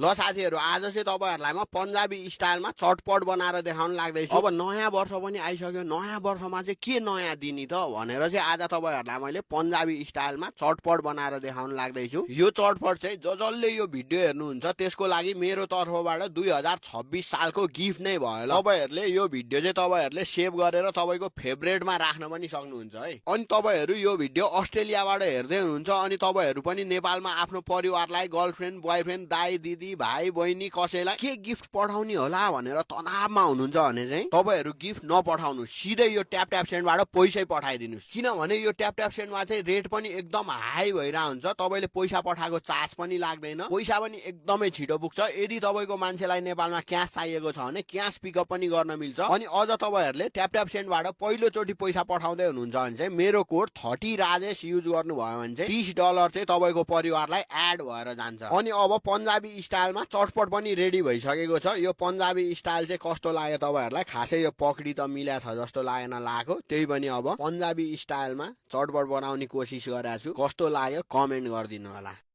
ल साथीहरु आज चाहिँ तपाईहरुलाई म पन्जाबी स्टाइलमा चटपट बनाएर देखाउन लाग्दैछु। अब नयाँ वर्ष पनि आइसक्यो, नयाँ वर्षमा चाहिँ के नयाँ दिने त भनेर चाहिँ आज तपाईहरुलाई मैले पन्जाबी स्टाइलमा चटपट बनाएर देखाउन लाग्दैछु। यो चटपट चाहिँ जसले यो भिडियो हेर्नुहुन्छ त्यसको लागि मेरो तर्फबाट 2026 सालको गिफ्ट नै भयो ल। तपाईहरुले यो भिडियो चाहिँ तपाईहरुले सेभ गरेर तपाईको फेभरेटमा राख्न पनि सक्नुहुन्छ है। अनि तपाईहरु यो भिडियो अस्ट्रेलियाबाट हेर्दै हुनुहुन्छ अनि तपाईहरु पनि नेपालमा आफ्नो परिवारलाई गर्लफ्रेन्ड, बॉयफ्रेन्ड, दाइ, दिदी, भाइ बहिनी कसैलाई के गिफ्ट पठाउने होला भनेर तनावमा हुनुहुन्छ भने चाहिँ तपाईहरु गिफ्ट नपठाउनु, सिधै यो ट्याप ट्याप सेन्डबाट पैसै पठाइदिनुस्। किनभने यो ट्याप ट्याप सेन्डमा चाहिँ रेट पनि एकदम हाई भइरा हुन्छ, तपाईले पैसा पठाएको चार्ज पनि लाग्दैन, पैसा पनि एकदमै छिटो पुग्छ। यदि तपाईको मान्छेलाई नेपालमा क्याश चाहिएको छ भने क्याश पिकअप पनि गर्न मिल्छ। अनि अझ तपाईहरुले ट्याप ट्याप सेन्डबाट पहिलो चोटी पैसा पठाउँदै हुनुहुन्छ भने चाहिँ मेरो कोड 30 राजेश युज गर्नुभयो भने चाहिँ $30 चाहिँ तपाईको परिवारलाई एड भएर जान्छ। अनि अब पन्जाबी स्टाइलमा चटपट पनि रेडी भइसकेको छ। यो पन्जाबी स्टाइल चाहिँ कस्तो लाग्यो तपाईहरुलाई? खासै यो पकडी त मिल्या छ जस्तो लागेन लाग्यो, त्यही पनि अब पन्जाबी स्टाइलमा चटपट बनाउने कोसिस गरेछु। कस्तो लाग्यो कमेन्ट गरिदिनु होला।